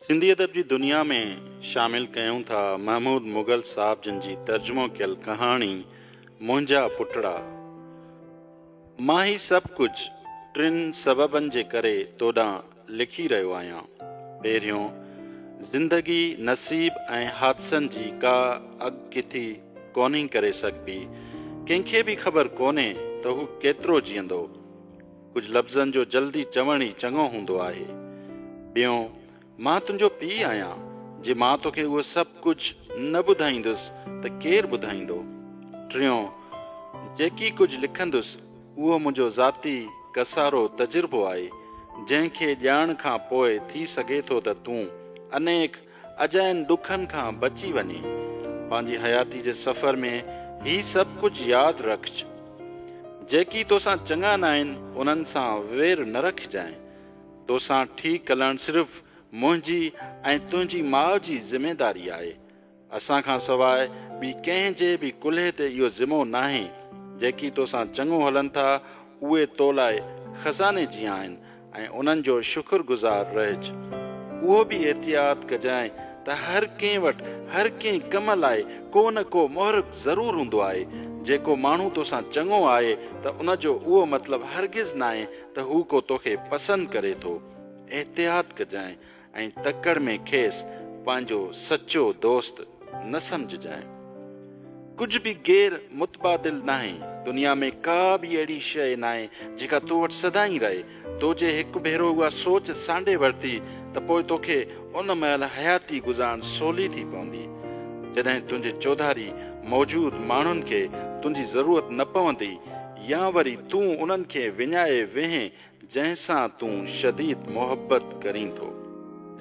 سنڌي ادب جي دنيا ۾ شامل ڪيون ٿا محمود مغل صاحب جن جي ترجمو ڪيل ڪهاڻي منهنجا پٽڙا. مان هي سڀ ڪجهه ٽن سببن جي ڪري تو ڏانهن لکي رهيو آهيان. پهريون، زندگي نصيب ۽ حادثن جي ڪا اڳڪٿي ڪونهي ڪري سگهبي. ڪنهن کي به خبر ڪونهي ته هو ڪيترو جيئندو. ڪجهه لفظن جو جلدي چوڻ ئي چڱو هوندو آهي. ٻيون، مان تنهنجو پيء آهيان، جي مان توکي اهو سڀ ڪجهه نه ٻڌائيندس ته ڪير ٻڌائيندو؟ ٽيون، جيڪي ڪجهه لکندس اهو منهنجو ذاتي ڪسارو تجربو آهي، جنهن کي ڄاڻڻ کان پوء ٿي سگهي ٿو ته تون انيڪ اجاين ڏکن کان بچي وڃين. پنهنجي حياتي جي سفر ۾ هي سڀ ڪجهه ياد رکج. جيڪي توسان چڱا ناهن انهن سان وير نه رکجانء. توسان ٺيڪ هلڻ صرف منهنجي ۽ تنهنجي ماء جي ذميداري آهي. اسان کان سواء ٻي ڪنهن جي به ڪلهي تي اهو ذمو ناهي. جيڪي توسان چڱو هلن ٿا اهي تو لاء خزاني جيان آهن ۽ انهن جو شڪر گذار رهج. اهو به احتياط ڪجانء ته هر ڪنهن وٽ هر ڪنهن ڪم لاء ڪو نه ڪو محرڪ ضرور هوندو آهي. جيڪو ماڻهو توسان چڱو آهي ته ان جو اهو مطلب هرگز ناهي ته هو ڪو توکي پسند ڪري ٿو. احتياط ڪجانء ۽ تڪڙ ۾ کيس پنهنجو سچو دوست نه سمجهجانء. ڪجهه به غير متبادل ناهي. دنيا ۾ ڪا به اهڙي شيء ناهي جيڪا تو وٽ سدائين رهي. تو جي هڪ ڀيرو اها سوچ سانڍي ورتي ته پوء توکي ان مهل حياتي گذارڻ سولي ٿي پوندي. جڏهن تنهنجي چوڌاري موجود ماڻهن کي تنهنجي ضرورت نه پوندي يا وري تون انهن کي وڃائي ويهين جنهن سان تون شديد محبت ڪرين ٿو.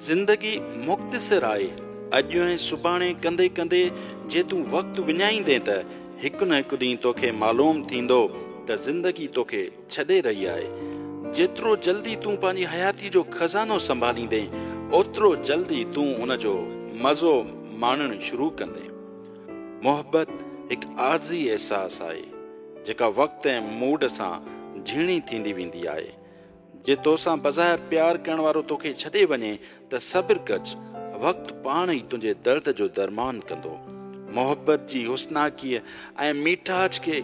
زندگي مختصر آهي، اڄ ۽ سڀاڻي ڪندي ڪندي جي تون وقت وڃائيندين ته هڪ نه هڪ ڏينهن توکي معلوم ٿيندو ته زندگي توکي ڇڏي رهي آهي. جيترو جلدي تون پنهنجي حياتي جو خزانو سنڀاليندين، اوترو جلدي تون ان جو مزو ماڻڻ شروع ڪندين. محبت هڪ عارضي احساس آهي. جيڪا وقت ۽ موڊ سان جهيڻي ٿيندي ويندي آهي. جي توسان بظاهر پيار ڪرڻ وارو توکي ڇڏي وڃي ته صبر ڪج، وقت پاڻ ئي تنهنجي درد جو درمان ڪندو. محبت جي حسناڪيء ۽ ميٺاج کي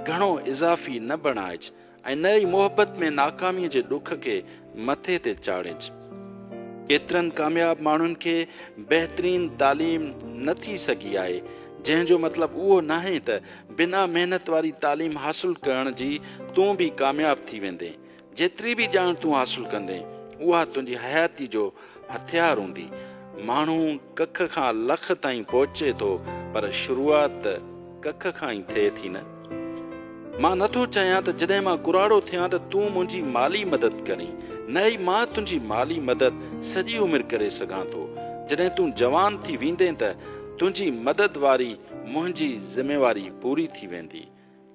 گهڻو اضافي نه بڻائج ۽ نه ئي محبت ۾ ناڪاميء جي ڏک کي مٿي تي چاڙهج. ڪيترن ڪامياب ماڻهن کي بهترين تعليم نه ٿي سگهي آهي، جنهن جو مطلب اهو ناهي ته بنا محنت واري تعليم حاصل ڪرڻ جي تون به ڪامياب ٿي ويندين. جيتري به ڄاڻ تون حاصل ڪندين، اها تنهنجي حياتي جو هٿيار هوندي. ماڻهو ڪک کان لک تائين پهچي ٿو، پر شروعات ته ڪک کان ئي ٿئي ٿي نه. مان نه ٿو چاهيان ته جڏهن مان ڪراڙو ٿيان ته تون منهنجي مالي مدد ڪرين، نه ئي مان تنهنجي مالي مدد سڄي عمر ڪري سگهان ٿو. جڏهن تون جوان ٿي ويندين ته تنهنجي مدد واري منهنجي ذميواري پوري ٿي ويندي.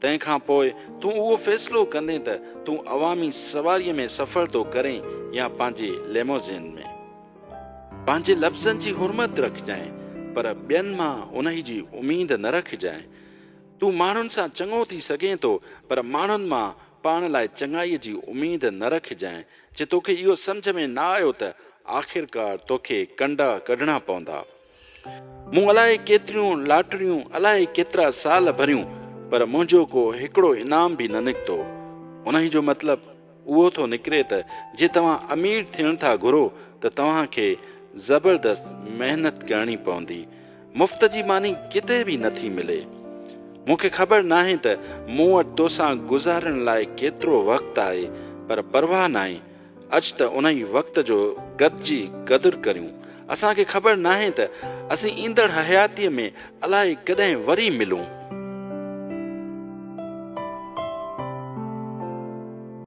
تنهن کان پوء تون اهو فيصلو ڪندين ته تون عوامي سواريء ۾ سفر ٿو ڪرين يا پنهنجي ليموزين ۾. پنهنجي لفظن جي حرمت رکجانء، پر ٻين مان انهي جي اميد نه رکجانء. تون ماڻهن سان چڱو ٿي سگهين ٿو، پر ماڻهن مان پاڻ لاء چڱائيء جي اميد نه رکجانء. جي توکي اهو سمجهه ۾ نه آيو ته آخرڪار توکي ڪنڊا ڪڍڻا پوندا. مون الائي ڪيتريون لاٽريون، الائي ڪيترا سال ڀريون، پر منهنجو ڪو هڪڙو انعام به نه نڪتو. انهي جو مطلب اهو ٿو نڪري ته جي توهان امير ٿيڻ ٿا گهرو ته توهان کي زبردست محنت ڪرڻي پوندي. مفت جي ماني ڪٿي به نه ٿي ملي. مون کي خبر ناهي ته مون وٽ توسان گذارڻ لاء ڪيترو وقت آهي، پر پرواهه ناهي. اچ ته انهي وقت جو گڏجي قدر ڪريون. اسان کي خبر ناهي ته اسين ايندڙ حياتيء ۾ الائي ڪڏهن وري ملون.